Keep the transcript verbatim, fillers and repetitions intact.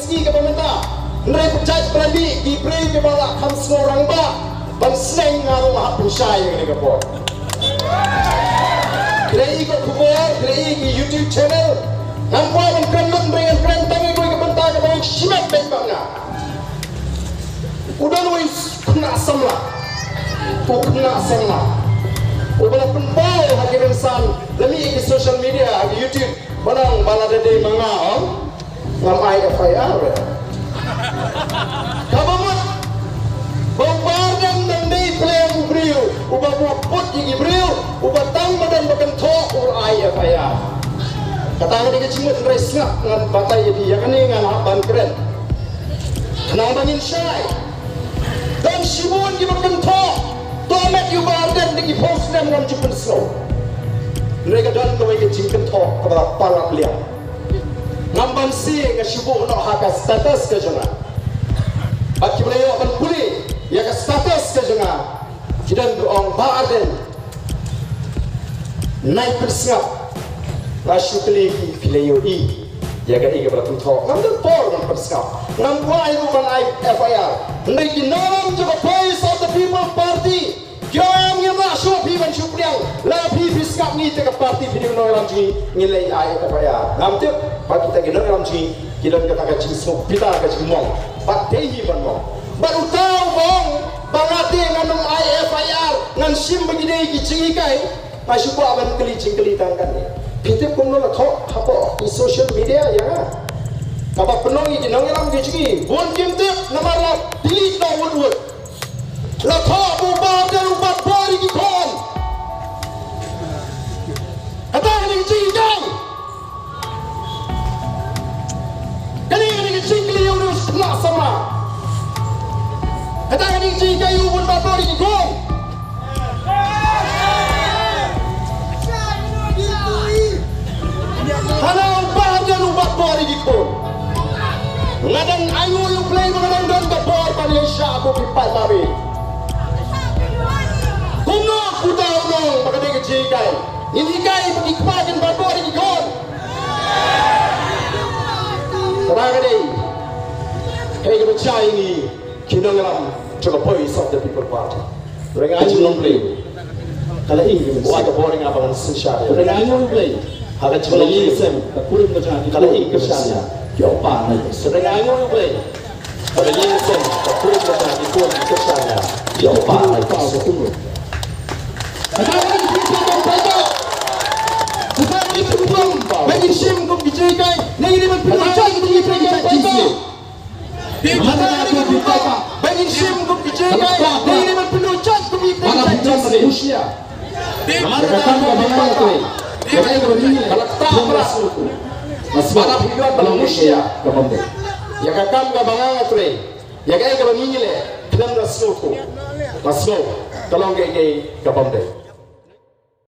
Ka ba mynta, hynrei pyrshah ba la dih ki briew kiba la kham sngew rangbah ban sneng, nga ruh nga hap pynshai ïa kane ka por. Khlei ïa ka khubor, khlei ïa ki YouTube channel, ngam kwah ban kren lut, hynrei ngan kren tang ïa kawei ka bynta kaba u shimet beit bad nga. U don uwei u khynnah samla, u khynnah samla uba la pynpaw ha ki rynsan, la mih ha ki social media, ha ki YouTube, ba nang ba lada dei ma nga, ong, ngam ai F I R. Kaba mut ba u Bah Ardent dang dei pyrshah u briew uba buh put ïa ki briew, uba tang ba don ba kynthoh u ai F I R. Kata ka dei ka jingmut, hynrei sngap, ngan batai ïa phi, ïa kane ngan hap ban kren. Khnang ba ngin shai. Don shibun kiba kynthoh, to met ïa u Bah Ardent da ki phew snem ngam ju pynsngew. Hynrei ka don kawei ka jingkynthoh kaba palat liang. Ngam banse, nga shu buh noh ha ka status ka jong nga. Bad kiba la ïoh ban pule ïa ka status ka jong nga, ki don ba ong, Bah Ardent, nai pynsngap. Nga shu kylli ki, phi la ïohi ïa kaei kaba la kynthoh? Ngam don por ban pynsngap. Ngam kwah ruh ban ai F I R. Hynrei ki nongïalam jong ka Voice of the People Party, ki ong, ngim lah shuh phi ban shu pdiang. Lada phi, phi sngap ngi te ka party, phi dei nongïalam jong ngi, ngin leit ai F I R. Ngam tip ba kita ki nongïalam jong ngi ki don kata ka jingsngewbitar, ka jingmong. Bad dei hi ban mong. Bad uta uba ong ba nga te ngan ym ai F I R, ngan shim ba ki dei ki jinghikai. Nga shu kwah ban kylli jingkylli tang kane. Phi tip kumno la thoh hapoh ki social media ïa nga? Kaba pynlong ïa ki nongïalam ki jong ngi, bun kim tip namar la delete noh wut wut. La thoh ba u Bah Ardent u bat bor ïa ki khun. Kata ka dei ka jinghikai. Kane ka dei ka jingkylli ïa u, u khynnah samla. Kata ka dei ka jingkylli ïa u, bun ba bor ïa ki khun. Hana u Bah Ardent u bat bor ïa ki khun. Nga dang ainguh ïa U Blei ba nga dang don ka bor ban ïaishah kum ki paidbah. Kumno uta u ong ba ka dei ka jinghikai? Ngin hikai ba ki kpa kin bat bor ïa ki khun. Kata ka dei kaei kaba jia ïa ngi ki nongïalam jong ka Voice of the People Party. Hynrei nga ainguh ïa U Blei, ka la ïeng ka mynsiem. Wat ka bor ïa nga ba ngan synshar ïa U Blei. Hynrei nga ainguh ïa U Blei, ha ka jingïaseng ka kurim ka jong nga, ka la ïeng ka mynsiem. Ïa u pa na ïa. Hynrei nga ainguh ïa U Blei, ha ka jingïaseng ka kurim ka jong nga, ki khun ki kyrshan ïa. Ïa u pa na ïa. Ba ngin shim kum ki jinghikai, ne ngin ïa ban pyndonkam ïa ki jinghikai. Namar kata ka daw ba ngin shim kum ki jinghikai, ne ngin ïa ban pyndonkam ïa ki jinghikai. Namar kata ka daw ba ngin ïa ka kam kaba ngi leh, khlem da sngewthuh. Namar kata ka daw ba ngin ïa ka kam kaba nga nga trei, ïa ka kam kaba ngi leh, khlem da sngewthuh. Nga sngew ka long kaei kaei ka bym dei.